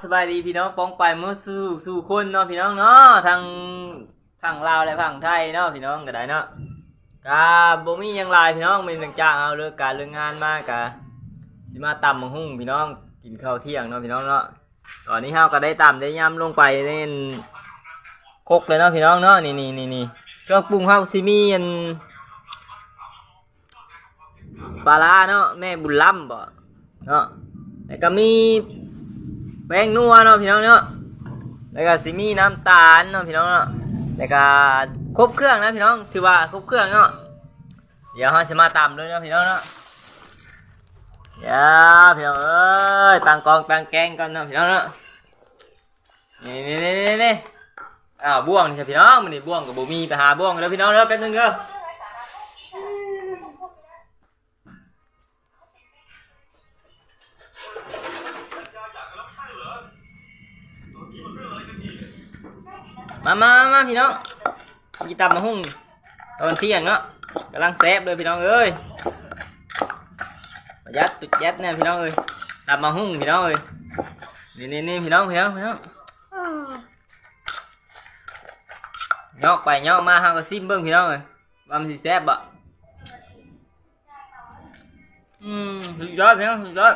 ສະບາຍດີພີ່ນ້ອງປ້ອງປາຍໝົດສູ່ສູ່ຄົນເນາະພີ່ນ້ອງເນາະ ທັງຝັ່ງລາວ ແລະ ຝັ່ງໄທເນາະ ພີ່ນ້ອງກໍໄດ້ເນາະ. ກະບໍ່ມີຫຍັງຫຼາຍພີ່ນ້ອງ ແມ່ນຫຼັງຈາກເຮົາເລີກການເລີກງານມາ ກະຊິມາຕຳບັກຫຸ່ງພີ່ນ້ອງ ກິນເຂົ້າທ່ຽງເນາະພີ່ນ້ອງເນາະ. ຕອນນີ້ເຮົາກໍໄດ້ຕຳໄດ້ຍຳລົງໄປໃນຄົກແລ້ວເນາະພີ່ນ້ອງເນາະ. ນີ້ໆໆ ເຄື່ອງປຸງເຮົາຊິມີອັນ ປາຫຼ້າເນາະ ແມ່ບຸນລ້ຳບໍເນາະ ແລ້ວກໍມີແປ້ງນົວເນາະພີ່ນ້ອງເນາະ ແລ້ວກໍຊິມີນ້ຳຕານເນາະພີ່ນ້ອງເນາະ ແລ້ວກໍຄົບເຄື່ອງນະພີ່ນ້ອງ ຖືວ່າຄົບເຄື່ອງເນາະ. ດຽວເຮົາຊິມາຕຳເລີຍເນາະພີ່ນ້ອງເນາະ. ດຽວພີ່ນ້ອງເອີຍ ຕັ້ງກອງຕັ້ງແກງກ່ອນເນາະພີ່ນ້ອງເນາະ. ນີ້ໆໆໆ ອ້າວ ບ່ວງນີ້ພີ່ນ້ອງ ມື້ນີ້ບ່ວງກໍບໍ່ມີ ໄປຫາບ່ວງເດີພີ່ນ້ອງເດີ ແປັບໜຶ່ງເດີ. ມາໆໆ ພີ່ນ້ອງ ກິນຕຳບັກຫຸ່ງຕອນທ່ຽງເນາະ ກຳລັງແຊບເລີຍພີ່ນ້ອງເອີຍ. ປະຢັດປະຢັດແນ່ພີ່ນ້ອງເອີຍ ຕຳບັກຫຸ່ງພີ່ນ້ອງເອີຍ. ນີ້ໆໆ ພີ່ນ້ອງ ພີ່ນ້ອງ ພີ່ນ້ອງ ຍອກໄປຍອກມາ ເຮົາກໍຊິມເບິ່ງພີ່ນ້ອງເອີຍ ວ່າມັນຊິແຊບບໍ່. ອືມ ສຸດຍອດພີ່ນ້ອງ ສຸດຍອດ.